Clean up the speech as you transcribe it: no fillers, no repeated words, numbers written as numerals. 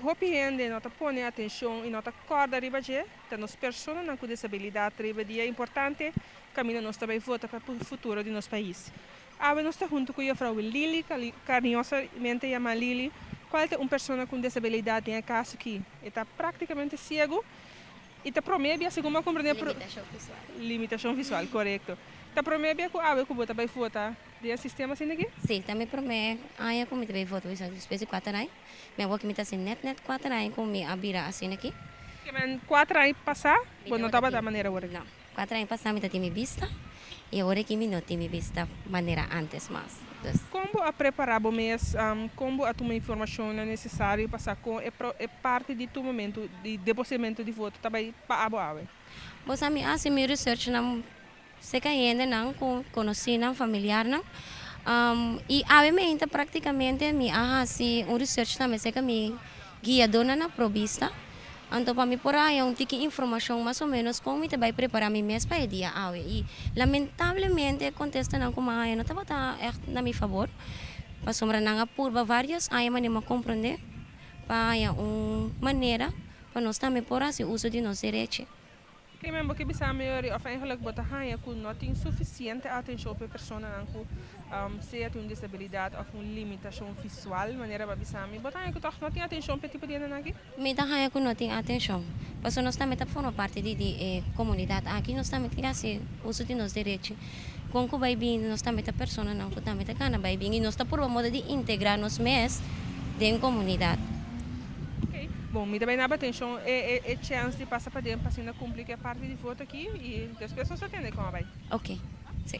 Hopi hende no ta pone atenshon i no ta kòrda riba dje, ta nos personanan ku desabilidat riba dia importante kaminda nos ta bai vota pa futuro di nos pais. Awe nos ta huntu ku Juffrouw Lili, kariñosamente yamá Lili, kual ta un persona ku un desabilidat den e kaso aki e ta práktikamente siegu i ta promé bia segun bo a komprendé. Limitashon visual. Limitashon visual, korekto. Ta promé bia ku awe ku bo ta bai vota den e sistema asina aki? Sí, ta mi promé aña ku mi ta bai vota, despues di kuater aña. Mi awor ki mi ta hasi nèt nèt kuater aña ku mi a bira asina aki. Ke men kuater aña pasá bo no tabata manera awor aki? No, 4 aña pasá mi ta tin mi bista i awor aki mi no tin mi bista manera ántes mas. Dus. Kon bo a prepará bo mes? Kon bo a tuma informashonnan nesesario pa sa kon e e parti di tumamentu di deposimentu di voto ta bai pa abo awe? Bo sa mi a hasi mi researchnan Serka hendenan ku konosínan, familiarnan. I awe meinta praktikamente mi a hasi un research tambe serka mi guiadónan na Probista. Anto pa mi por a haña un tiki informashon mas o ménos kon mi ta bai prepará mi mes pa e dia awe. I lamentablemente e kontestanan ku mi a haña no tabata ègt na mi fabor, pasobra nan a purba vários aña manera mi a komprondé pa haña un manera pa nos tambe por hasi uso di nos derechi. Ke men bo ke bisa mi ori of eigenlijk bo ta haña ku no tin sufisiente atenshon pa e personanan ku sea tin un disabilidat of un limitashon visual manera bo a bisa mi, bo ta haña ku tòg no tin atenshon pa e tipo di hendenan aki? Mi ta haña ku no tin atenshon, pasobra nos tambe ta forma parti di di e komunidat aki, nos tambe tin hasi uso di nos derechi. Kon ku bai bini nos tambe ta personanan ku tambe ta gana bai bini i nos ta purba moda di integrá nos mes den komunidat. Ok, bon, mi ta bai naba atenshon e e e chèns di pasa paden pa asina kumpli ku e parti di voto aki i despues nos ta tende kon a bai. Ok, si.